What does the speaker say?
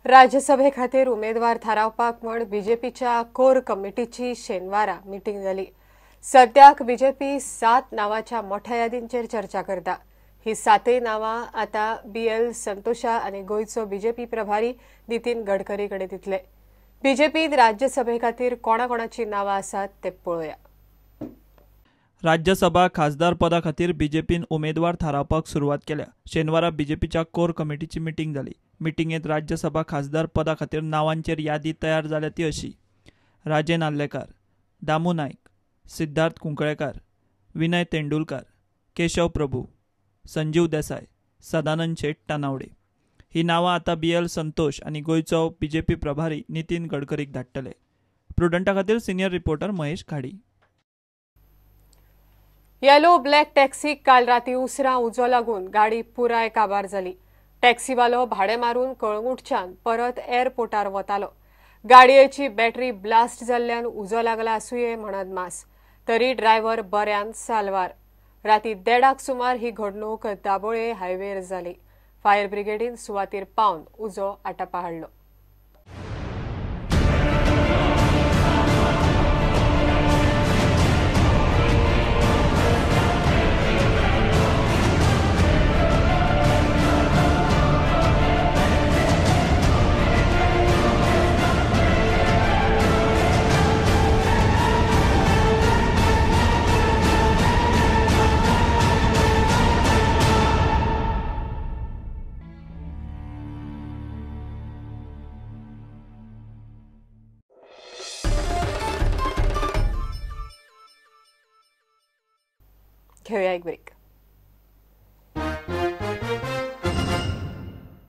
राज्यसभे खातीर उमेदवार थारावपाक म्हण बीजेपीच्या कोर कमिटीची शेनवारा मिटींग जाली। सद्याक बीजेपी 7 नावाच्या मोठ्या यादींचेर चर्चा करता। ही 7 नावां आता बीएल संतोषा आनी गोंयचो बीजेपी प्रभारी नितीन गडकरी कडेन दितले। बीजेपीन राज्यसभे खातीर कोणाकोणाची नावां आसात ते पळोवया। राज्यसभा खासदार पदा खातीर बीजेपीन उमेदवार थारावपाक सुरवात केल्या। शेनवारा बीजेपीच्या कोर कमिटीची मिटींग जाली। मिटिंगेत राज्यसभा खासदार पदा खातीर नावांचेर यादी तयार जाल्या ती अशी: राजेन आर्लेकार, दामू नायक, सिद्धार्थ कुंकळेकार, विनय तेंडुलकार, केशव प्रभू, संजीव देसाय, सदानंद शेट तानावडे। ही नावां आतां बीएल संतोष आनी गोंयचो बीजेपी प्रभारी नितीन गडकरीक धाडटले। प्रुडंटा खातीर senior reporter Mahesh Ghadi. Yellow black टॅक्सीक काल राती उसरां उजो लागून गाडी पुराय काबार जाली। टॅक्सीवालो भाडें मारून कळंगूटच्यान परत एअरपोर्टार वतालो। गाडयेची बॅटरी ब्लास्ट जाल्ल्यान उजो लागला आसुये म्हण अदमास, तरी ड्रायव्हर बऱ्यान साल्वार। राती 1:30 सुमार ही घडणूक दाबोळे हायवेर जाली। फायर ब्रिगेडीन सुवातीर पावन उजो आटापा हाडलो। घेऊया एक ब्रेक।